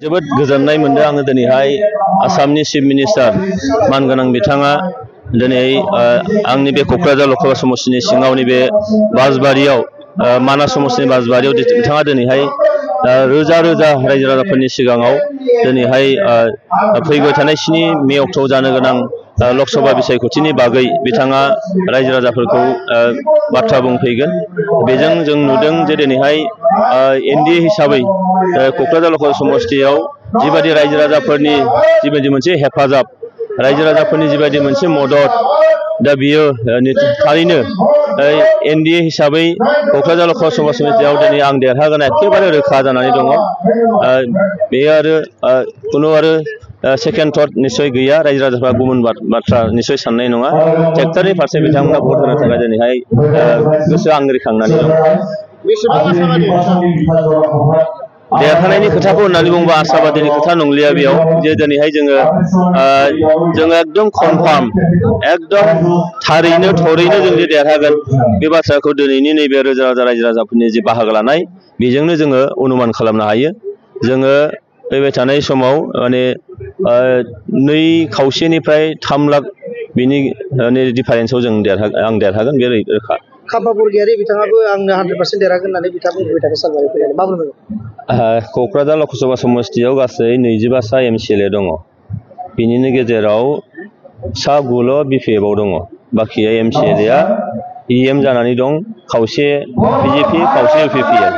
जोबोद गोजोननाय मोनदों आङो दिनैहाय आसामनि चिफ मिनिस्टार मानगोनां बिथाङा दिनै आंनि बे क'क्राझार लकसभा समस्तिनि सिङाव नैबे बासबारियाव मानास समस्तिनि बासबारियाव बिथाङा दिनैहाय रोजा रोजा रायजो राजाफोरनि सिगाङाव दिनैहाय फैबाय थानाय 7 मे अक्ट'आव जानो गोनां लकसभा बिसायख'थिनि बागै बिथाङा रायजो राजाफोरखौ बाथ्रा बुंफैगोन। बेजों जों नुदों जे दिनैहाय एनडिए हिसाबै क'क्राझार लकसभा समस्तियाव जिबायदि रायजो राजाफोरनि जिबायदि मोनसे हेफाजाब रायजो राजाफोरनि जिबायदि मोनसे मदद दा बियो थारैनो एनडिए हिसाबै क'क्राझार लकसभा समस्तियाव दिनै आं देरहागोन एखेबारे रोखा जानानै दङ। बे आरो खुनु आरो सेकेन्ड थट निश्चय गैया। रायजो राजाफ्रा गुबुन बाथ्रा निश्चय साननाय नङा। ट्रेक्टरनि फारसे बिथांमोना भट होनो थाखाय दिनैहाय गोसो आंग्रिखांनानै दं। देरहानायनि खोथाखौ होननानै बुङोबा आसाबादिनि खोथा नंलिया बेयाव जे दिनैहाय जोङो एकदम कनफार्म एकदम थारैनो थरैनो जों जे देरहागोन बे बाथ्राखौ दिनैनि नैबे रोजा रोजा रायजो राजाफोरनि जे बाहागो लानाय बेजोंनो जोङो अनुमान खालामनो हायो। जोङो फैबाय थानाय समाव माने 2.5निफ्राय 3 लाख बिनि डिफारेन्सआव आं देरहागोन बे रोखा। खाम्फा बरगयारि बिथाङाबो आंनो 100% देरहागोन होननानै बिथाङा बुंबाय थादों सालबारि फैनानै मा बुंदों? क'क्राझार लकसभा समस्तियाव गासै 25 सा एमसिएलए दङ। बिनिनो गेजेराव सा 9ल' बिपिएफआव दङ। बाखिया एमसिएलएआ इएम जानानै दं, खावसे बिजेपि खावसे इउपिपिएल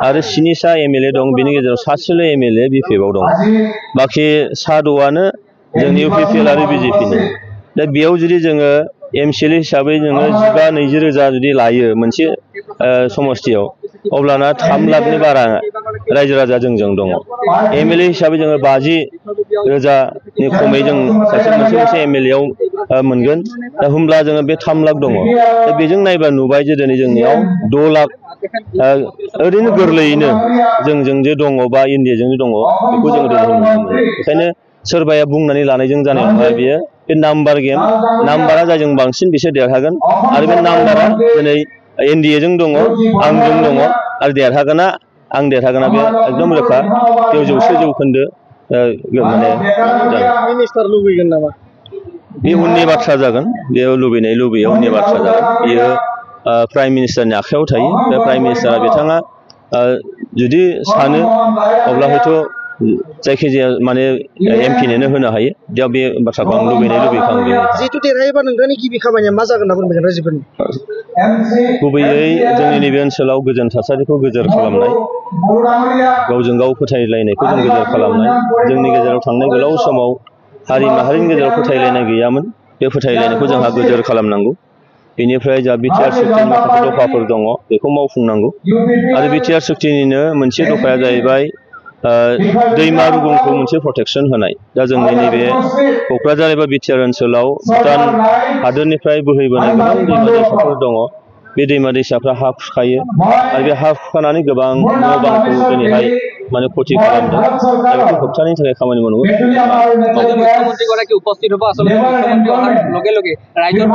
आरो 7 सा एमएलए दं। बिनि गेजेराव सासेल' एमएलए बिपिएफआव दं। बाखि सा 6आनो जोंनि इउपिपिएल आरो बिजेपिनि। दा बेयाव जुदि जोङो एमसिएलए हिसाबै जोङो 15-20 रोजा जुदि लायो मोनसे समस्तियाव अब्लाना 3 लाखनि बारा रायजो राजा जोंजों दङ। एमएलए हिसाबै जोङो 50 रोजानि खमै जों मोनसे एमएलएआव मोनगोन। दा होमब्ला जोङो बे 3 लाख दङ। दा बेजों नायबा नुबाय जे दिनै जोंनियाव 6 लाख ओरैनो गोरलैयैनो जोंजों जे दङ बा इन्डियाजों दङ बेखौ जोङो नुनो मोनो। बेखायनो सोरबाया बुंनानै लानायजों जानाय नङा। बेयो बे नाम्बार गेम। नाम्बारा जायजों बांसिन बिसोर देरहागोन आरो बे नाम्बारा दिनै एनडिएजों दङ, आंजों दङ आरो देरहागोना आं देरहागोना बे एकदम रोखा। बेयाव 100% माने मिनिस्टार लुबैगोन नामा? बे उननि बाथ्रा जागोन। बेयाव लुबैनाय लुबैया उननि बाथ्रा जागोन। बियो प्राइम मिनिस्टारनि आखायाव थायो। बे प्राइम मिनिस्टारा बिथाङा जुदि सानो अब्ला हयथ' जायखिजाया माने एमपिनोनो होनो हायो। दा बे बाथ्राखौ आं लुबैखांदों। जिहेतु देरहायोबा नोंथांनि गिबि खामानिया मा जागोन होनना बुंदों रायजोफोरनि? गुबैयै जोंनि नैबे ओनसोलाव गोजोन थासारिखौ गोजोर खालामनाय, गावजों गाव फोथायलायनायखौ जों गोजोर खालामनाय। जोंनि गेजेराव थांनाय गोलाव समाव हारि माहारिनि गेजेराव फोथायलायनाय गैयामोन। बे फोथायलायनायखौ जोंहा गोजोर खालामनांगौ। बेनिफ्राय जा बिटिआर सुक्तिनि माखासे दफाफोर दङ बेखौ मावफुंनांगौ आरो बिटिआर सुक्तिनिनो मोनसे दफाया जाहैबाय दैमा रुगुंखौ मोनसे प्रटेक्सन होनाय। दा जोंनि नैबे क'क्राझार एबा बिटिआर ओनसोलाव भुटान हादोरनिफ्राय बोहैबोनाय गोबां दैमा दैसाफोर दङ। बे दैमा दैसाफ्रा हा खुरखायो आरो बे हा खुरखानानै गोबां न' बांखौ दिनैहाय माने क्षति खालामदों। दा बेखौ होबथानायनि थाखाय खामानि मावनांगौ। मुख्यमंत्री उपस्थित হ'ব आसलते मुख्यमंत्री अহাৰ লগে লগে ৰাইজৰ